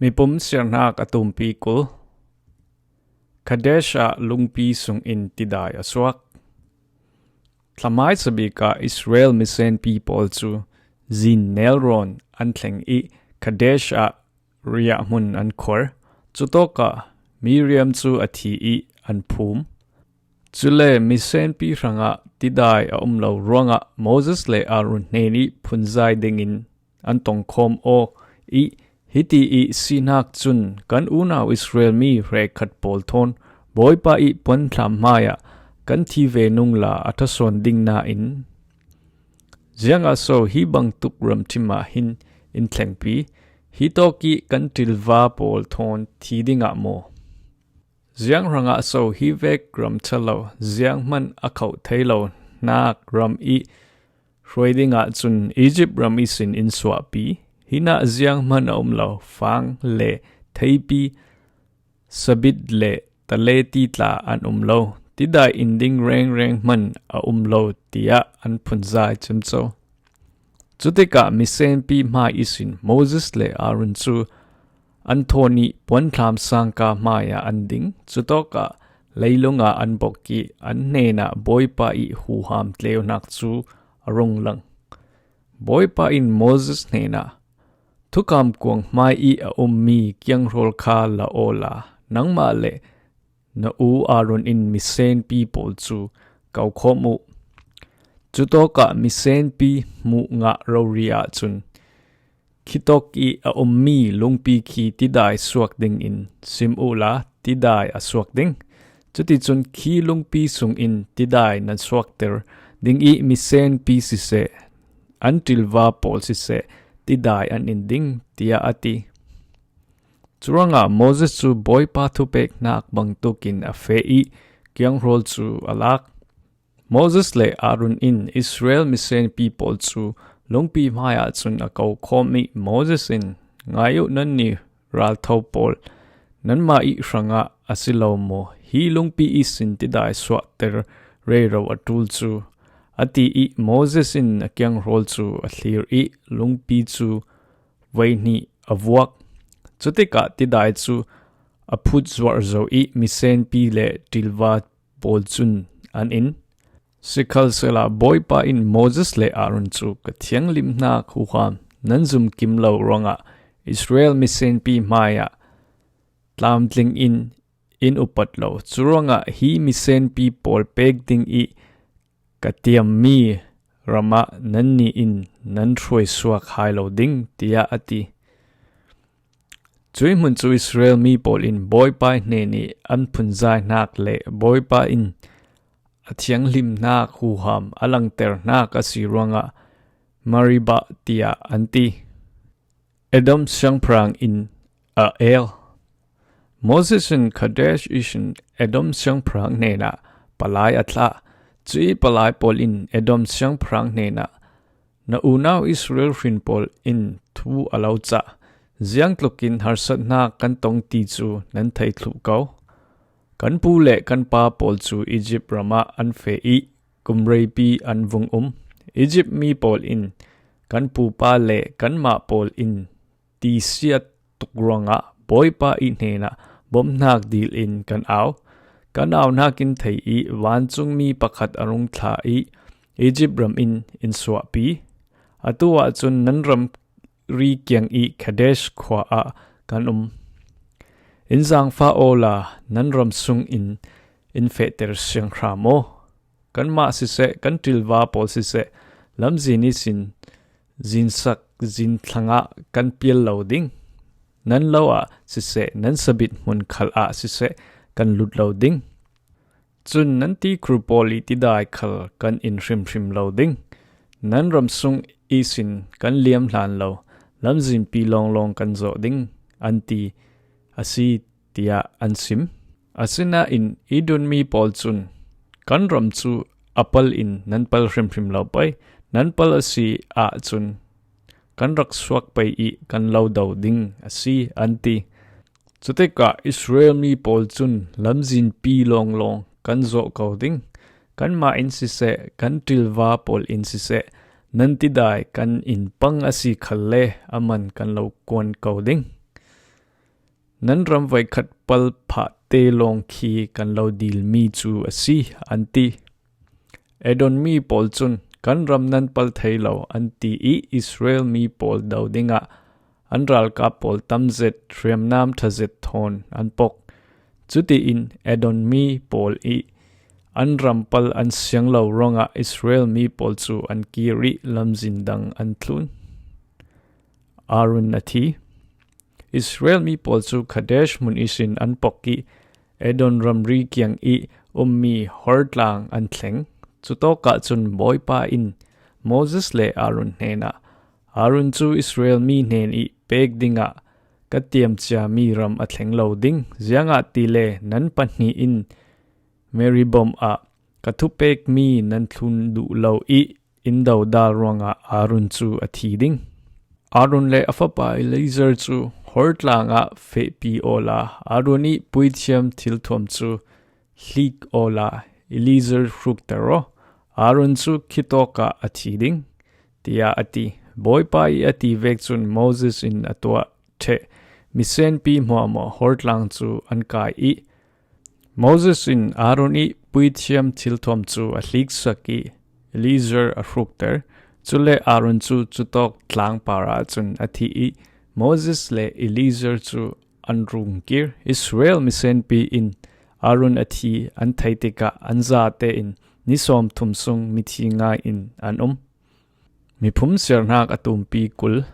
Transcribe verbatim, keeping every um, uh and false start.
Mipum siarnak a tumpi kul. Kadesh ah lungpi sungin tidai a suak. Thlamai sabik ah Israel misenpi pawl cu zin nelrawn an thleng ih Kadesh ah riahhmun an khuar. Cutawkah Miriam cu a thi ih an phum. Cule misenpi hrangah tidai a um lo ruangah Moses le Aaron hnenih phunzai dingin an tongkhawm aw ih hiti ih sihnak cun kan unau Israel mi hrekkhat pawl thawn Bawipa ih puanthlam hmaiah kan thi ve nungla a ṭhasawn ding nain ziangah so hi bangtuk ramṭhim ah hin in thlengpi? Hi tawk ih kan ṭilva pawl thawn thi dingah maw? Ziang hrangah so hi vek ram ṭha lo, zianghman a khoh thei lo nak ram ih hruai dingah cun Izipt ram ihsin in suahpi? Hinah zianghman a um lo fang le theipi, sabit le taleti tla an um lo, tidai in ding rengreng hman a um lo, tiah an phunzai ciamco. Cutikah misenpi hmai ihsin Moses le Aaron cu an thawn ih puanthlam sangka hmaiah an ding. Cutawkah leilungah an bok ih an hnenah Bawipa ih huham tleunak cu a rung lang. Bawipa in Moses hnenah, "Thukam kuang hmai ih a ummi kianghrawl kha la awla nangmah le na u Aaron in misenpi pawl cu kokhawm uh. Cutawkah misenpi hmuh ngah rori ahcun khitawk ih a ummi lungpi khi tidai suak dingin sim uhla tidai a suak ding. Cuticun khi lungpi sungin tidai nan suakter ding ih misenpi siseh, an ṭilva pawl siseh, tidai an in ding," tiah a ti. Curuangah Moses cu Bawipa thupeknak bangtukin a feh ih kianghrawl cu a lak. Moses le Aaron in Israel misenpi pawl cu lungpi hmaiah cun a kokhawm ih Moses in, "Ngai uh, nannih raltho pawl, nanmah ih hrangah a si lo maw? Hi lungpi ihsin tidai suahter rero a ṭul cu," a ti ih Moses in a kianghrawl cu a thlir ih lungpi cu voihnih a vuak. Cutikah tidai cu a phut zuarh zo ih misenpi le ṭilva pawl cun an in. Sikhalsehla Bawipa in Moses le Aaron cu, "Ka thianghlimnak huham nan zumkim lo ruangah Israel misenpi hmaiah tlamtling in in upat lo. Curuangah hi misenpi pawl pek ding ih ka tiammi ramah nannih in nan hruaisuak hai lo ding," tiah a ti. Cuih hmun cu Israel mi pawl in Bawipa hnenih an phunzainak le Bawipa in a thianghlimnak huham a langhternak a si ruangah Meribah tiah an ti. Edom siangpahrang in a el. Moses in Kadesh ihsin Edom siangpahrang hnenah palai a thlah. Cuih palai pawl in Edom siangpahrang hnenah, "Na unau Israel hrin pawl in thu a lo cah. Ziangtlukin harsatnak kan tong ti cu nan thei thluh ko. Kan pu le kan pa pawl cu Izipt ramah an feh ih kum reipi an vung um. Izipt mi pawl in kan pupa le kanmah pawl in tisiat tuk ruangah Bawipa ih hnenah bawmhnak dil in kan au. Kan aunak in thei ih vancungmi pakhat a rung thlah ih Izipt ram in in suahpi. Atu ahcun nan ram ri kiang ih Kadesh khua ah kan um. In zaangfah awla nan ram sung in in fehter sianghra maw? Kanmah siseh, kan ṭilva pawl siseh, lamzin ihsin zinsak zinthlangah kan pial lo ding. Nan lo ah siseh, nan sabit hmun khal ah siseh, kan lut lo ding. Cun nan tikhur pawl ih tidai khal kan in hrimhrim lo ding. Nan ram sung ihsin kan liam hlan lo, lamzinpi lawnglawng kan zawh ding," an ti a si, tiah an sim. Asinain Edom mi pawl cun, "Kan ram cu a pal in nan pal hrimhrim lo pei. Nan pal a si ahcun kan rak suak pei ih kan lo do ding a si," an ti. Cutikah Israel mi pawl cun, "Lamzinpi lawnglawng kan zawh ko ding. Kanmah in siseh, kan ṭilva pawl in siseh, nan tidai kan in pang a si khalle a man kan lo kuan ko ding. Nan ram voikhat pal phahte lawng khi kan lo dilmi cu a si, an ti. Edom mi pawl cun, kan ram nan pal thei lo, an ti i Israel mi pawl do dingah an ralkap pawl tamzet hriamnam ṭhazet thawn an pok. Cutiin Edom mi pawl i an ram pal an siang lo ruangah Israel mi pawl cu an kir i lamzin dang an thlun. Aaron a thi. Israel mi pawl cu Kadesh hmun ihsin an pok i Edom ramri kiang i ummi Hor tlang an thleng. Cutawkah cun Bawipa in Moses le Aaron hnenah, Aaron cu Israel mi hnen i pek dingah ka tiamciami ram a thleng lo ding, ziangahtile nan pahnih in Meribom ah ka thupekmi nan thlun duh lo i in dodal ruangah Aaron cu a thi ding. Aaron le a fapa Eleazar cu Hor tlangah fehpi awla Aaron i puithiam thilthuam cu hlik awla Eleazar hrukter aw. Aaron cu khitawkah a thi ding, tiah a ti. Bawipa i a ti vek cun Moses in a tuah ṭheh misenpi hmuahhmuah Hor tlang cu an kai i Moses in Aaron i puithiam thilthuam cu a hliksak i Eleazar a hrukter. Cule Aaron cu cutawk tlangpar ah cun a thi i Moses le Eleazar cu an rungkir. Israel misenpi in Aaron a thi an thei tikah an zate in ni sawmthum sung mithi ngai in an um. Miphun siarnak a tumpi kul.